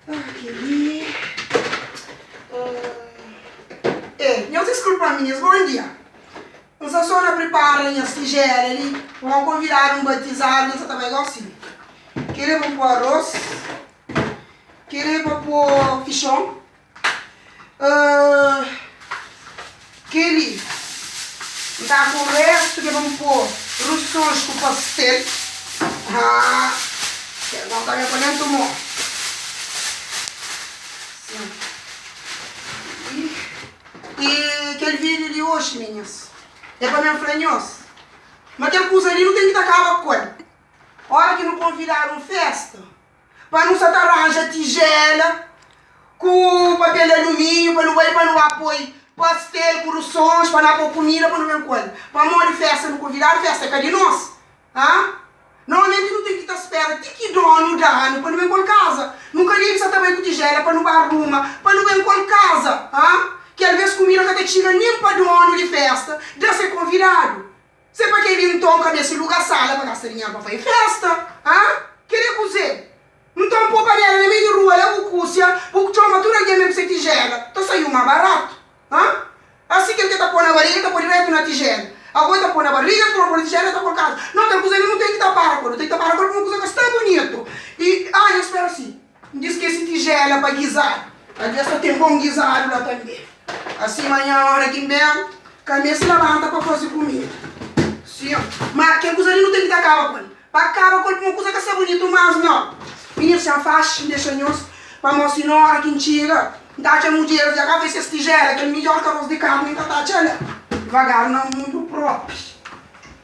Kel-li. Eh, nhos diskulpa-m minhas, bon dia. N sta sô na pripara nhas tijéla li pa un konvidadu un batizadu ki N sa ta bai gósi. Kel-li é pa N pô arôs, kel-li é pa pô fixon. Kel-li N ta ku réstu ki é pa N pô rusons ku pastel. Haa, kel bon ta ben pa déntu mô. Sin. I kel vídiu di oxi, minhas, é pa ben fla nhos ma kel kuza li nu ten ki ta kaba ku el. Óra ki nu konvidadu un fésta, Pa nu sa ta ranja tijela ku papel di aluminiu pa nu bai pa nu ba poi pastel ku rusons pa na poi kumida pa nu ben ku el. Pamodi festa nu konvidadu, festa é ka di nos. Ha? Normalmenti nu ten ki ta spera ti ki donu da-nu pa nu ben ku el kaza. Nu ka debe sa ta bai ku tijela pa nu ba ruma pa nu ben ku el kaza. Ha? Ki alvês kumida ka ta txiga nin pa donu di festa da se konvidadu. Se pa kel-li nton ka meste luga sala pa gasta dinheru pa faze festa? Ha? Kel-li é kuzê? Nton pô panela na meiu di rua la bu kúsia, bu txoma tudu algen ben ku se tijela, ta saiu má baratu. Ha? Asi kel ke ta pô na bariga ta pô diretu na tijela. Ago e ta pô na bariga, ta torna pô na tijela e ta pô kaza. No, kel kuza li nu ten ki ta para ku el, nu ten ki ta para ku el pamodi kuza ka sta bunitu. I, ah, nhos spera si. N diskese tijela pa gizadu. Alvês ta ten bon gizadu la tanbê. Asi manhan óra ki N ben, ka meste labanta pa faze kumida. Sin. Ma kel kuza li nu ten ki ta kaba ku el. Pa kaba ku el pamodi kuza ka sta bunitu más nau. Mininu sen faxi, N dexa nhos pamodi si óra ki N txiga, N ta atxa mudjeris dja ka fai ses tijela, kel midjór ki arôs di karni N ka ta atxa la. Divagar na mundu própi.